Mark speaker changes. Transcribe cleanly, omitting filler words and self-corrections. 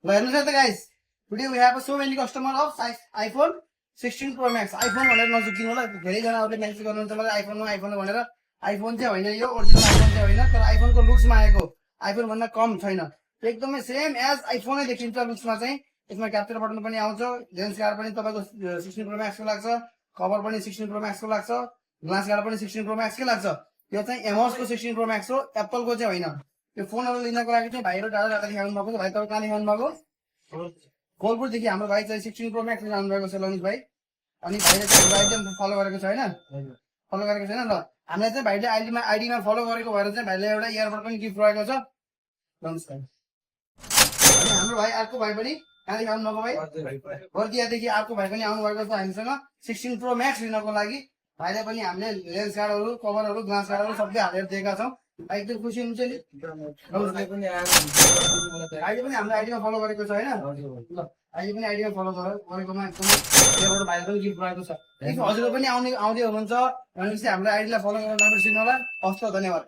Speaker 1: हेर्नुहोस् त guys today we have so many customer of iPhone 16 pro max iPhone भनेर नचुकिनु होला धेरैजनाहरूले म्यासेज गर्नुहुन्छ मलाई आइफोन भनेर आइफोन चाहिँ होइन यो ओरिजिनल आइफोन चाहिँ होइन तर आइफोनको लुक्समा आएको आइफोन भन्दा कम छैन एकदमै सेम एज आइफोनै देखिन्छ लुक्समा चाहिँ यसमा क्याप्चर बटन पनि आउँछ लेन्स गार्ड पनि तपाईँको 16 प्रो म्याक्सको लाग्छ कभर पनि 16 प्रो म्याक्सको लाग्छ ग्लास गार्ड पनि 16 प्रो म्याक्सकै लाग्छ यो चाहिँ एमोसको 16 प्रो म्याक्स हो एप्पलको चाहिँ होइन यो फोनहरू लिनको लागि चाहिँ भाइहरू टाढा टाढा देखाउनु भएको छ भाइ तपाईँ कहाँ देखाउनु भएको कोलपुरदेखि हाम्रो भाइ चाहिँ 16 प्रो म्याक्स लिनु भएको छ लनिस भाइ अनि भाइले चाहिँ फलो गरेको छ होइन फलो गरेको छैन ल हामीलाई चाहिँ भाइले आइडीमा फलो गरेको भएर चाहिँ भाइले एउटा इयरबड पनि गिफ्ट रहेको छ नमस्कार अनि हाम्रो भाइ अर्को भाइ पनि कहाँ देखाउनु भएको भाइ बर्दियादेखि अर्को भाइ पनि आउनु भएको छ हामीसँग 16 प्रो म्याक्स लिनको लागि भाइले पनि हामीले लेन्स गार्डहरू कभरहरू ग्लास गार्डहरू सबै हालेर दिएका छौँ एकदम खुसी हुन्छ नि भाइले पनि हाम्रो आइडीमा फलो गरेको छ होइन ल अहिले पनि आइडीमा फलो गरेकोमा एकदमै भाइले पनि गिफ्ट रहेको छ हजुरहरू पनि आउँदै हुनुहुन्छ भनेपछि हाम्रो आइडीलाई फलो गर्न नबिर्सिनु होला हस् त धन्यवाद